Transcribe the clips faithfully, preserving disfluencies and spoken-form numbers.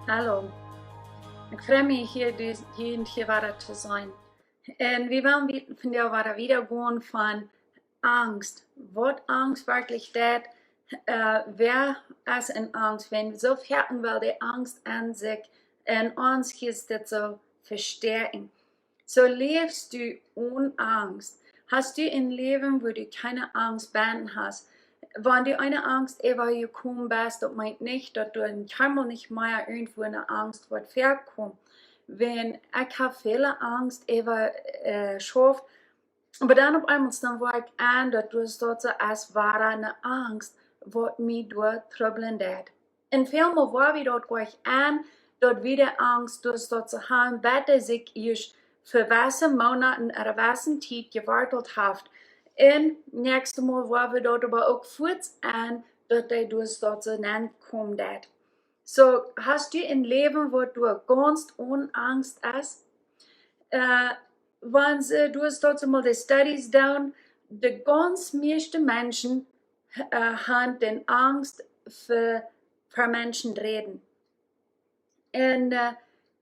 Hallo. Ekj frei mie hia, die, hia, hia wada to sennen. Un wie wellen wie, vondoag wada wieda gonen von Angst. Waut Angst werkjlich deit, äh, wäa es en Angst? Wan soo foaken well de Angst aun sikj en ons Jeist dit soo vestäakjen. Soo läfst du onen Angst? Hast du een Läwen, wua du kjeene Angst bie hast? Wan du eene Angst äwajekomen best, daut meent nich, daut du en kjeenmol nich mea irjentwua eene Angst woascht väakomen. Wan ekj hab väl Angst äwa, äh, schauft, oba dan opp eemol dan woa ekj aun, daut du daut soo aus woare eene Angst, waut mie doa trubblen deit. Un välmol woa wie daut jlikj aun, daut wie de Angst, daut daut soo haben, bat dee sikj ieescht fa wesse Moonaten ooda wesse Tiet jewortelt haft. Un näakjstet Mol woa wie daut oba uk fuaz aun, daut dee daut soo nenkomen deit. Soo, hast du een Läwen, waut du gaunz onen Angst hast? Äh, wan see, du hast daut mol de Studies doonen, de gaunz mieeschte Menschen, äh, haben de Angst fa, fa Menschen räden. Un, äh,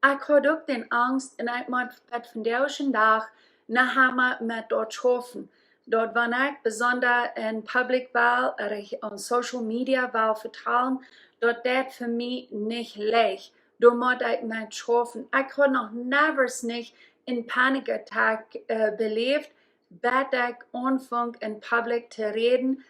ekj haud uk de Angst, un ekj mott bat vondoag dän Dach noch emma met daut schaufen. Daut wan ekj besonda en public well, ooda ekj opp social media well vetalen, daut daut fa mie nich leicht. Doa mott ekj met schaufen. Ekj haud noch never nich een panic attack, äh, beläft, bat ekj aunfunk en public to räden.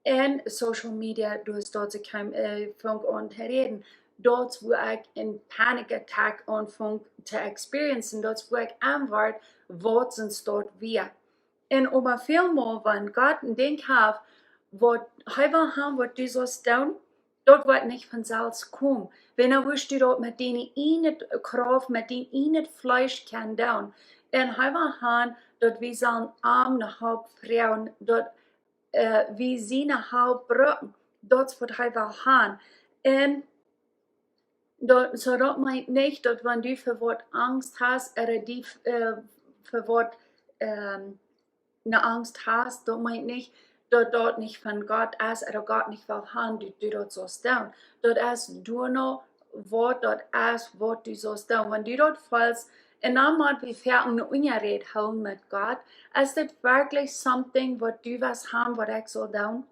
En social media, daut daut ekj, äh, funk aun to räden. Daut wua ekj een panic attack aunfunk to experiencen. Daut wua ekj aunwort, waut sent daut wia. Un oba välmol, wan Gott een Dinkj haft, waut hee well haben, waut du saust doonen, daut woat nich von selfst komen. Wan woascht du daut met diene ieejne Krauft, met dien ieejnet Fleesch kjennen doonen. Un hee well haben, daut wie sellen am ne Help froagen, daut, äh, wie siene Help brucken. Daut es waut hee well haben. Un daut, soo daut meent nich, daut wan du fa waut Angst hast, ooda du, äh, fa waut, ähm, ne Angst hast, daut meent nich, daut daut nich von Gott es, ooda Gott nich well haben, daut du daut saust doonen. Daut es doano, waut daut es, waut du saust doonen. Wan du daut feelst, un dan mott wie foaken ne Unjareed hoolen met Gott, es dit werkjlich something, waut du west haben, waut ekj saul doonen?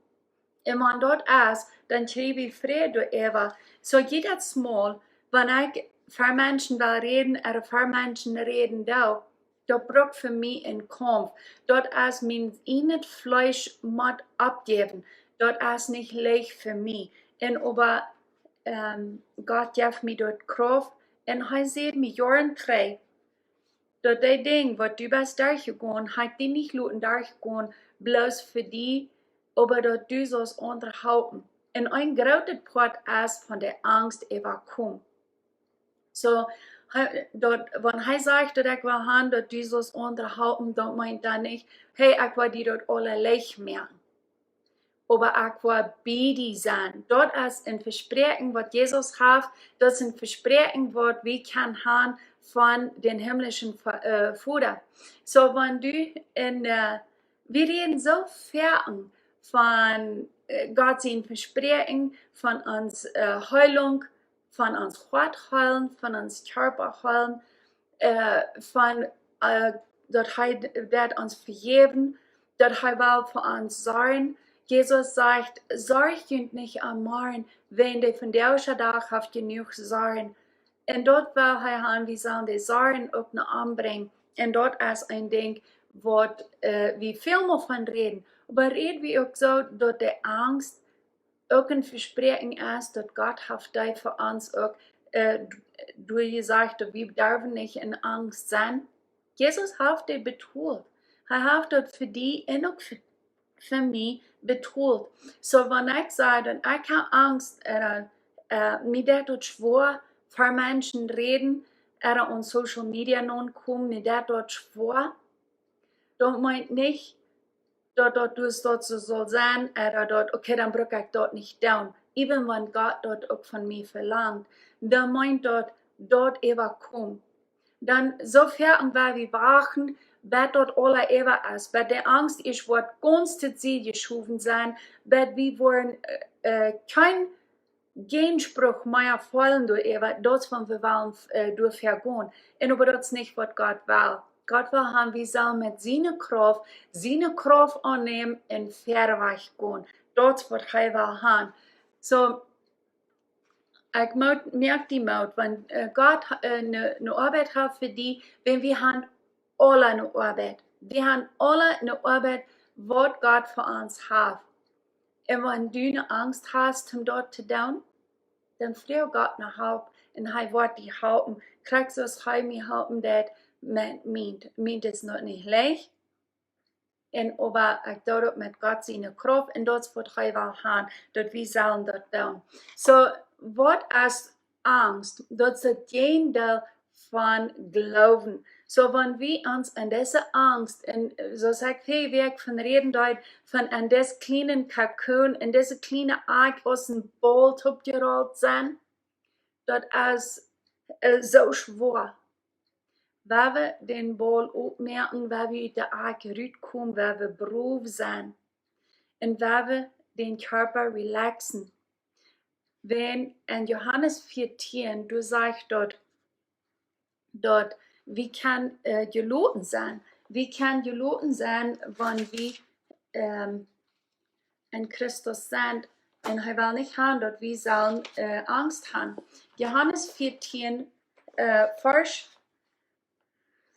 Un wan daut es, dan kjrie wie Fräd doaräwa. Soo jiedet Mol, wan ekj fa Menschen well räden, ooda fa Menschen räden doo, daut brukt fa mie een Kaumf. Daut es mien ieejnet Fleesch mott oppjäwen. Daut es nich leicht fa mie. Un oba, ähm, Gott jeft mie daut Krauft. Un hee säd mie Joaren trigj, daut dee Dinj, waut du best derchjegonen, hab ekj die nich loten derchgonen, bloos fa die, oba daut du saust aundre halpen. Un een grootet Poat es von de Angst äwakomen. Soo, hee, daut, wan hee sajcht, daut ekj well haben, daut du saust aundre halpen, daut meent dan nich, hey, ekj well die daut aula leicht moaken. Oba ekj woa bie die sennen. Daut es een Vespräakjen, waut Jesus haft. Daut es een Vespräakjen, waut wie kjennen haben von dän himmlischen Vo-, äh, Voda. Soo, wan du en, äh, wie räden soo foaken von, äh, Gott sien Vespräakjen, von ons, äh, Heilunk, von ons Hoat heilen, von ons Kjarpa heilen, äh, von, äh, daut hee d-, daut ons vejäwen, daut hee well fa ons sorjen. Jesus sajcht: "Sorjt junt nich om morjen, wiels de vondoagsche Dach haft jenuach Sorjen." Un daut well hee haben, wie sellen de Sorjen uk no am brinjen. Un daut es een Dinkj, waut, äh, wie väl mea von räden. Oba räd wie uk soo, daut de Angst uk een Vespräakjen es, daut Gott haft dee fa ons uk, äh, d-, doa jesajcht, daut wie derwen nich en Angst sennen. Jesus haft dee betolt. Hee haft daut fa die un uk fa, fa mie betolt. Soo, wan ekj saj, daut ekj hab Angst, äh, äh, mie deit daut schwoa, ver Menschen räden, ooda opp social media nokomen, mie deit daut schwoa, daut meent nich, daut daut dus daut soo saul sennen, ooda daut, okay, dan bruck ekj daut nich doonen. Even wan Gott daut uk von mie velangt, dan meent daut, daut äwakomen. Dan soo foaken, wan wie wachten, bat daut aula äwa es, bat de Angst ieescht woat gaunz to Sied jeschowen sennen, bat wie woaren, äh, äh, kjeen Jäajenspruch mea fälen doa äwa, daut es wan wie wellen, äh, doa väagonen. Un oba daut es nich waut Gott well. Gott well han, wie sellen met siene Krauft, siene Krauft aunnämen un väawajch gonen. Daut es waut hee well han. So, ekj moak, moak die Moot, wan, äh, Gott, äh, ne, ne Oabeit haft fa die, wan wie han aule ne Oabeit. Wie han aule ne Oabeit, waut Gott fa ons haft. Un wan du ne Angst hast, om daut to doonen, dan froag Gott no Help un hee woat die halpen. Krakjt soo aus hee mie halpen deed met mient. Mient es noch nich leicht. Un oba ekj doo daut met Gott siene Krauft un daut es waut hee well han, daut wie sellen daut doonen. So, waut es Angst? Daut es daut Jäajendeel von Gloowen. So, wan wie ons en dise Angst, un, äh, soo aus ekj väl Wäakj von räden deed, von en disen kjlienen Kokon, en dise kjliene Akj aus een Baul oppjerollt sent, daut es, äh, soo schwoa. Wan wie dän Baul oppmoaken, wan wie ut de Akj rutkomen, wan wie brow sent, un wan wie dän Kjarpa relaxen. Wan en Johanes vieetieen, doa sajcht daut, daut wie kjennen, äh, jeloten sennen. Wie kjennen jeloten sennen, wan wie, ähm, en Christus sent. Un hee well nich han, daut wie sellen, äh, Angst han. Johanes vieetieen, äh, Varsch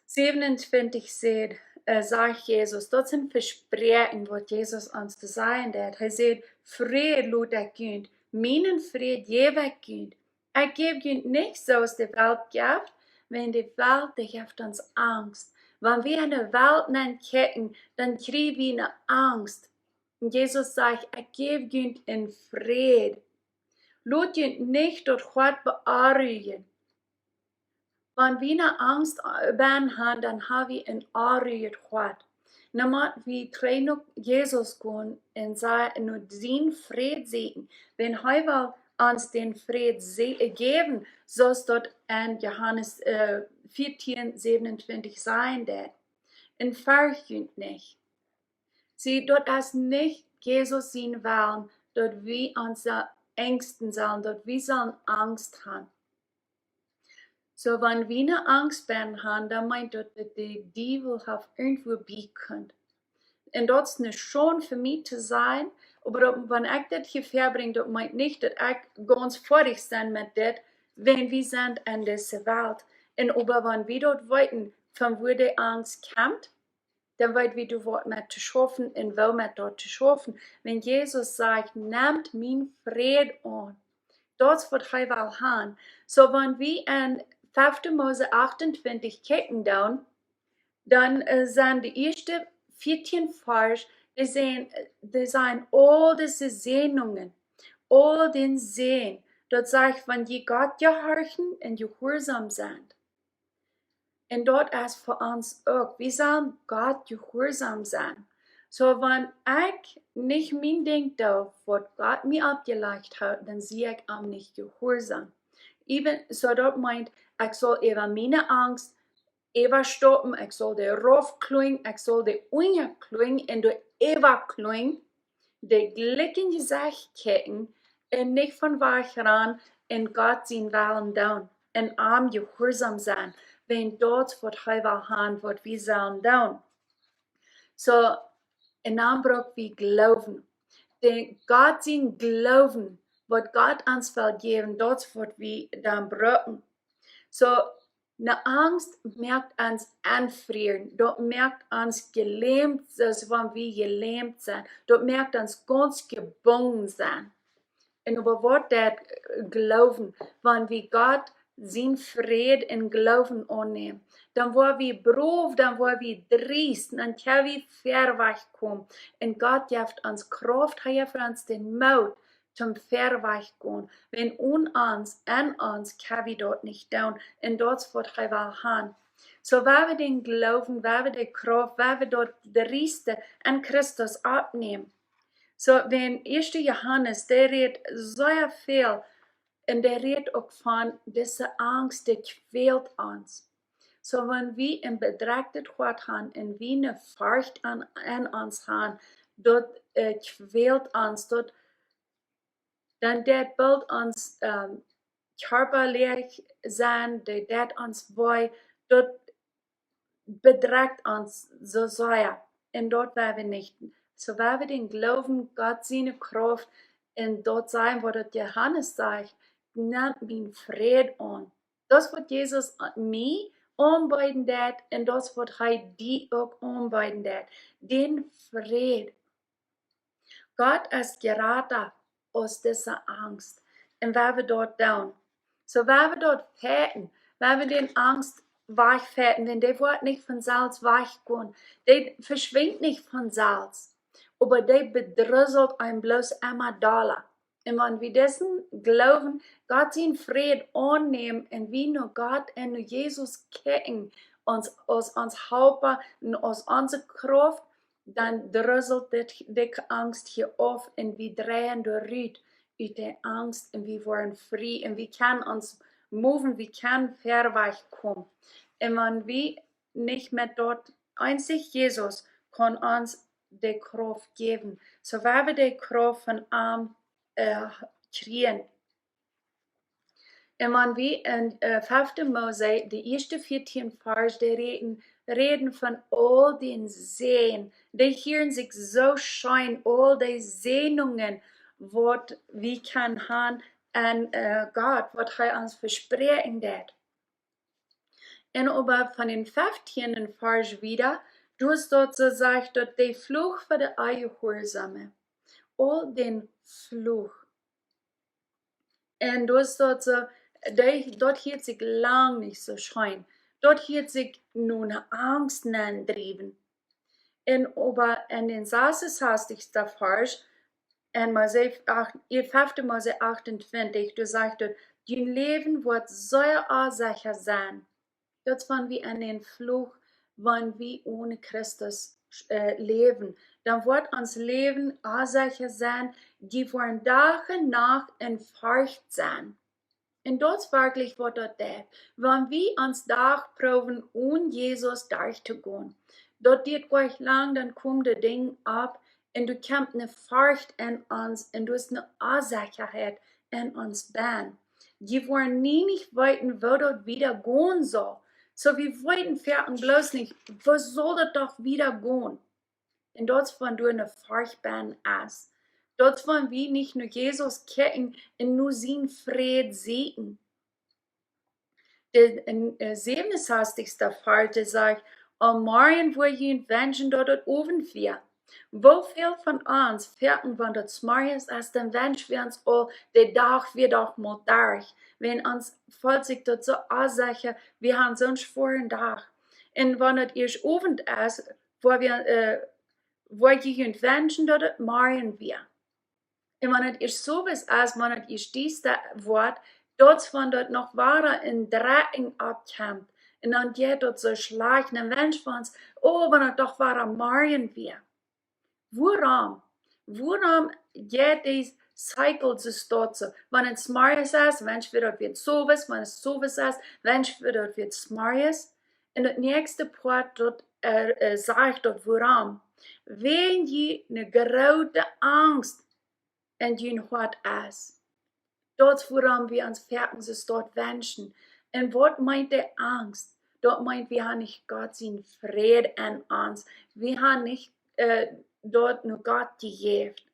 säwenuntwintich sajcht, äh, sajcht Jesus, daut es een Vespräakjen, waut Jesus ons to sajen deed. Hee sajcht: "Fräd lot ekj junt, mienen Fräd jäw ekj junt. Ekj jäw junt nich soo aus de Welt jeft, wan de Welt, dee jeft ons Angst." Wan wie en de Welt nenkjikjen, dan kjrie wie ne Angst. Un Jesus sajcht: "Ekj jäw junt een Fräd. Lot junt nich daut Hoat beonrujen." Wan wie ne Angst, äh, bennen han, dan ha wie een onrujet Hoat. Dan mott wie trigj no Jesus gonen un saj-, no sienen Fräd sieekjen. Wan hee well ons dän Fräd se-, äh, jäwen, soo aus daut en Johanes, äh, vieetieen säwenuntwintich sajcht daut. Un fercht junt nich. See, daut es nich Jesus sien Wellen, daut wie ons angsten sellen, daut wie sellen Angst han. So, wan wie ne Angst bennen han, dan meent daut, daut de Diewel haft irjentwua bie kunt. Un daut es ne Schaund fa mie to sajen, oba daut, wan ekj dit hia väabrinj, daut meent nich, daut ekj gaunz foadich sie met dit, wan wie sent en dise Welt. Un oba wan wie daut weeten, von wua de Angst kjemt, dan weet wie doa waut met to schaufen un woo met daut to schaufen. Wan Jesus sajcht: "Nemt mienen Fräd aun." Daut es waut hee well han. So, wan wie en fefte Mose achtuntwintich kjikjen doonen, dan, äh, sent de ieeschte vieetieen Varsch, dee sent, äh, dee sent aul dise Säajnungen, aul dän Säajen, daut sajcht, wan jie Gott jehorchen un jehuarsom sent. Un daut es fa ons uk. Wie sellen Gott jehuarsom sennen. So, wan ekj nich mien Dinkj doo, waut Gott mie oppjelajcht haft, dan sie ekj am nich jehuarsom. Even, so daut meent, ekj saul äwa miene Angst äwastappen, ekj saul doa rauf kjlunjen, ekj saul doa unja kjlunjen un doa äwa kjlunjen, de Glikj em Jesecht kjikjen un nich von wajch rannen un Gott sienen Wellen doonen un am jehuarsom sennen, wan daut waut hee well han, waut wie sellen doonen. So, un dan bruck wie Gloowen. De Gott sien Gloowen, waut Gott ons well jäwen, daut es waut wie dan brucken. So, ne Angst moakt ons aunfrieren, daut moakt ons jelämt, soo aus wan wie jelämt sent. Daut moakt ons gaunz jebungen sennen. Un oba waut daut, äh, Gloowen, wan wie Gott sien Fräd en Gloowen aunnämen, dan woa wie brow, dan woa wie driest, dan kjenn wie väawajch komen. Un Gott jeft ons Krauft, hee jeft ons dän Moot, toom väawajch gonen. Wan onen ons, en ons, kjenn wie daut nich doonen. Un daut es waut hee well han. So, wan wie dän Gloowen, wan wie de Krauft, wan wie daut drieste en Christus oppnämen. So, wan ieeschte Johanes, dee rät sea väl, un dee rät uk von dise Angst, dee kjwält ons. So, wan wie een bedrekjtet Hoat han un wie ne Forcht aun, aun ons han, daut, äh, kjwält ons, daut dan deit boolt ons, ähm, Kjarpa leeg sennen, dee deit ons wee, daut bedrekjt ons soo sea. Un daut woa wie nich. Soo woa wie dän Gloowen, Gott siene Krauft, un daut sajen, waut daut Johanes sajcht: "Nemt mienen Fräd aun." Daut es waut Jesus mie aunbeeden deit, un daut es waut hee die uk aunbeeden deit. Dän Fräd. Gott es jrata aus dise Angst. Un woa wie daut doonen? Soo woa wie daut fajchten, woa wie dän Angst wajchfajchten, dan dee woat nich von selfst wajchkomen. Dee veschwinjt nich von selfst. Oba dee bedrusselt eenem bloos emma dolla. Un wan wie disen Gloowen, Gott sienen Fräd aunnämen un wie no Gott un no Jesus kjikjen, ons, aus ons Halpa un aus onse Krauft, dan drusselt dit, dise Angst hia auf un wie dreien doa rut ut de Angst un wie woaren frie un wie kjennen ons moven, wie kjennen verwoats komen. Un wan wie nich met daut, eensich Jesus kaun ons de Krauft jäwen. Soo woa wie de Krauft von am, äh, kjrieen. Un wan wie en, äh, fefte Mose, de ieeschte vieetieen Varsch, dee räden, räden von aul dän Säajen. Dee hieren sikj soo scheen, aul dee Säajnungen, waut wie kjennen han aun, äh, Gott, waut hee ons vespräakjen deed. Un oba von dän feftieenden Varsch wieda, doa es daut soo sajcht, daut de Fluch fa de Onjehuarsomme. Aul dän Fluch. Un doa es daut soo, dee, daut hieet sikj lang nich soo scheen. Daut hieet sikj no ne Angst nendriewen. Un oba en dän sasunsastich Varsch, en Mose acht, äh, fefte Mose achtuntwintich, doa sajcht et: "Dien Läwen woat sea onsecha sennen." Daut es wan wie en dän Fluch, wan wie onen Christus, äh, läwen. Dan woat ons Läwen onsecha sennen, dee woaren Dach un Nacht en Forcht sennen. Un daut es werkjlich waut daut deit. Wan wie ons Dach proowen onen Jesus derchtogonen, daut diet nich lang, dan komen de Dinja opp un doa kjemt ne Forcht en ons un doa es ne Onsechaheit en ons bennen. Dee woaren nie nich weeten, woo daut wieda gonen saul. Soo, wie weeten foaken bloos nich, woo saul daut doch wieda gonen? Un daut es wan doa ne Forcht bennen es. Daut es wan wie nich no Jesus kjikjen un no sienen Fräd sieekjen. De, äh, säwenunsastichste Varsch, dee sajcht: "Aul morjen wudd ekj wenschen, daut et Owent wia." Woo väl von ons foaken, wan daut zemorjes es, dan wensch wie ons aul, de Dach wia doch mol derch. Wan ons feelt sikj daut soo onsecha, wie haben soon schwoaren Dach. Un wan et ieescht Owent es, wudd wie, äh, wudd ekj wenschen, daut et morjen wia. Un wan et ieescht soo es, aus wan et ieescht diesta woat, daut es wan daut noch wada en Drekjen oppkjemt. Un dan jeit daut soo schlajcht. Dan wensch wie ons: "Oh, wan et doch wada morjen wia." Wuarom? Wuarom jeit dee Cycle soo stoakj soo? Wan et zemorjes es, wensch wie daut wia zemorjes. Wan et zemorjes es, wensch wie daut wia zemorjes. Un daut näakjste Poat, daut, äh, äh, sajcht daut wuarom. Wan jie ne groote Angst en jun Hoat es. Daut es wuarom wie ons foaken soo stoakj wenschen. Un waut meent de Angst? Daut meent, wie haben nich Gott sienen Fräd en ons. Wie haben nich, äh, daut no Gott jejäft.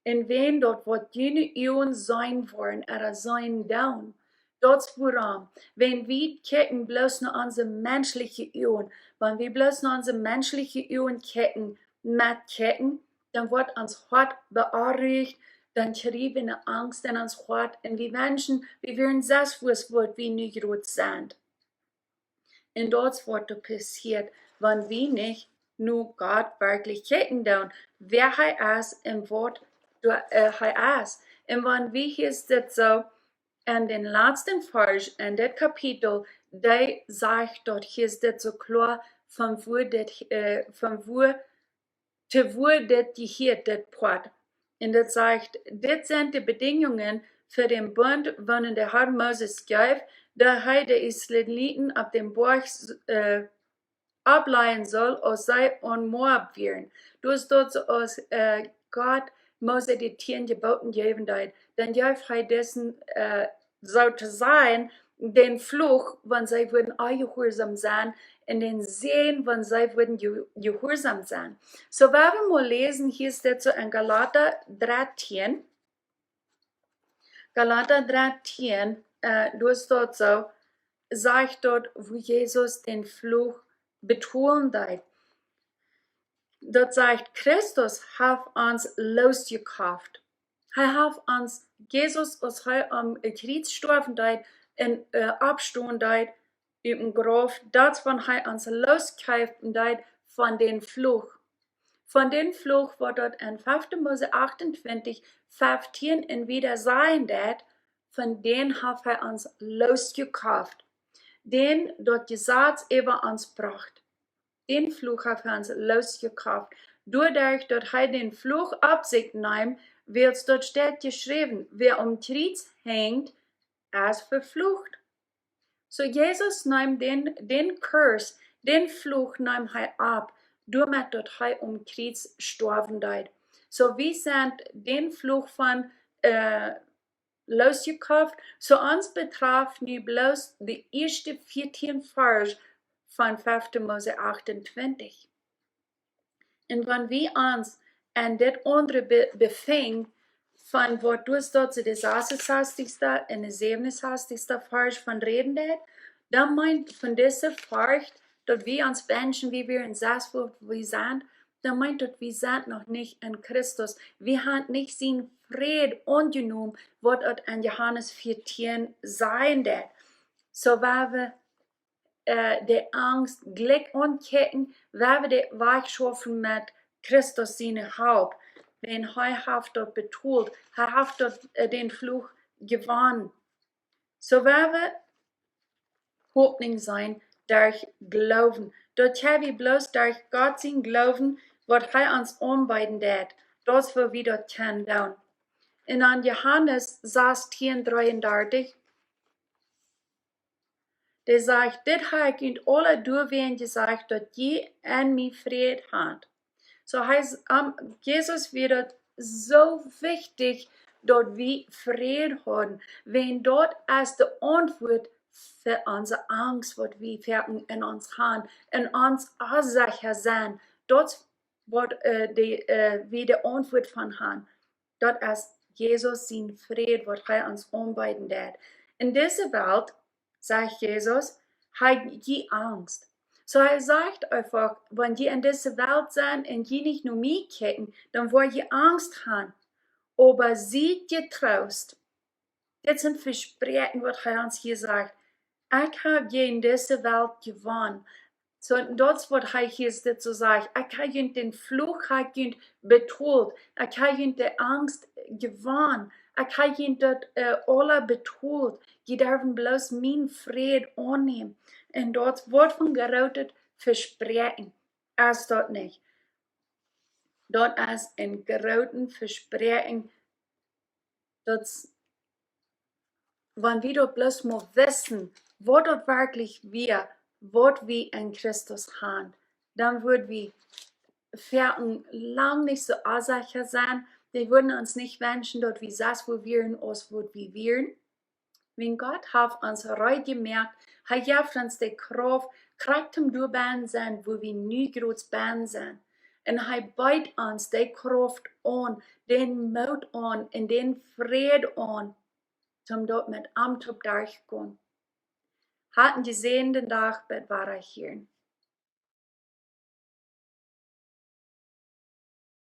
Un wan daut waut june Uagen seenen woaren, ooda seenen doonen, daut es wuarom. Wan wie kjikjen bloos no onse menschelje Uagen, wan wie bloos no onse menschelje Uagen kjikjen, met kjikjen, dan woat ons Hoat beonruicht, dan kjrie wie ne Angst en ons Hoat un wie wenschen, wie wieren sest, woo wie nu groot sent. Un daut es waut doa passieet, wan wie nich no Gott werkjlich kjikjen doonen, wäa hee es un waut doa, äh, hee es. Un wan wie hia es dit soo, en dän latsten Varsch en dit Kapitel, dee sajcht daut hia es dit soo kloa, von wua dit, äh, von wua to wua dit jehieet, dit Poat. Un daut sajcht: "Dit sent de Bedinjungen fa dän Bunt, waut de Herr Moses jeef, daut hee de Israeliten opp dän Boajch, äh, oppläajen sull, aus see en Moab wieren." Doa es daut soo aus, äh, Gott Mose de tieen Jeboten jäwen deed, dan jeef hee disen, äh, soo to sajen, dän Fluch, wan see wudden onjehuarsaum sennen, un dän Säajen, wan see wudden je-, jehuarsaum sennen. Soo, wan wie mol läsen, hia steit soo en Galata dartieen, Galata dartieen, äh, doa steit soo, sajcht doa, woo Jesus dän Fluch betolen deed. Daut sajcht, Christus haft ons losjekoft. Hee haft ons, Jesus, aus hee aum Kjriez stoawen deed un, äh, oppstonen deed ut dän Grauf, daut wan hee ons loskjeepen deed von dän Fluch. Von dän Fluch, waut daut en fefte Mose achtuntwintich, feftieen un wieda sajen deit, von dän haft hee ons losjekoft. Dän daut Jesaz äwa ons brocht. Dän Fluch haft hee ons losjekoft. Doaderch, daut hee dän Fluch opp sikj neem, wiels daut steit jeschräwen, wäa aum Kjriez henjt, es veflucht. Soo, Jesus neem dän, dän Curse, dän Fluch neem hee opp, doamet daut hee aum Kjriez stoawen deed. Soo, wie sent dän Fluch von, äh, losjekoft. Soo, ons betraft nu bloos de ieeschte vieetieen Varsch von fefte Mose achtuntwintich. Un wan wie ons aun dit aundre be-, befinjen, von waut doa steit, soo de sasunsastijchste un de säwenunsastijchste Varsch von räden deit, dan meent von dise Varsch, daut wie ons wenschen, wie wieren sest, wua wie sent, dan meent daut, wie sent noch nich en Christus. Wie haben nich sienen Fräd aunjenomen, waut daut en Johanes vieetieen sajen deit. Soo, wan wie, äh, de Angst jlikj aunkjikjen, wan wie dee wajchschaufen met Christus siene Help. Wan hee haft daut betolt, hee haft daut, äh, dän Fluch jewonnen. Soo, wan wie Hopninj seenen derch Gloowen. Daut kjenn wie bloos derch Gott sien Gloowen, waut hee ons aunbeeden deit. Daut es, woo wie daut kjennen doonen. Un en Johanes sastieen dreeundartich, dee sajcht: Dit hab ekj junt aula doawäajen jesajcht, daut jie en mie Fräd han. Soo, hee s-, am, Jesus wia daut soo wichtich, daut wie Fräd hauden. Wan daut es de Auntwuat fa onse Angst, waut wie foaken en ons han, en ons onsecha sennen. Daut es waut, äh, de, äh, wie de Auntwuat von han. Daut es Jesus sien Fräd, waut hee ons aunbeeden deit. En dise Welt, sajcht Jesus, hab jie Angst. Soo, hee sajcht eefach, wan jie en dise Welt sent un jie nich no mie kjikjen, dan woa jie Angst han. Oba siet jetroost. Dit es een Vespräakjen, waut hee ons hia sajcht. Ekj hab jäajen dise Welt jewonnen. Soo, daut es waut hee hia dit soo sajcht. Ekj hab junt dän Fluch, hab ekj junt betolt. Ekj hab junt de Angst jewonnen. Ekj hab junt daut, äh, aula betolt. Jie derwen bloos mienen Fräd aunnämen. Un daut woat een grootet Vespräakjen. Es daut nich? Daut es een grootet Vespräakjen, daut, wan wie daut bloos mol wisten, waut daut werkjlich wia, waut wie en Christus han, dan wudd wie foaken lang nich soo onsecha sennen. Wie wudden ons nich wenschen, daut wie sest wua wieren, aus waut wie wieren. Wan Gott haft ons reed jemoakt, hee jeft ons de Krauft, krakjt toom doa bennen sennen, wua wie nu jrod bennen sent. Un hee beet ons de Krauft aun, dän Moot aun un dän Fräd aun, toom daut met am toop derchgonen. Hat een jesäanden Dach, bat wie hieren.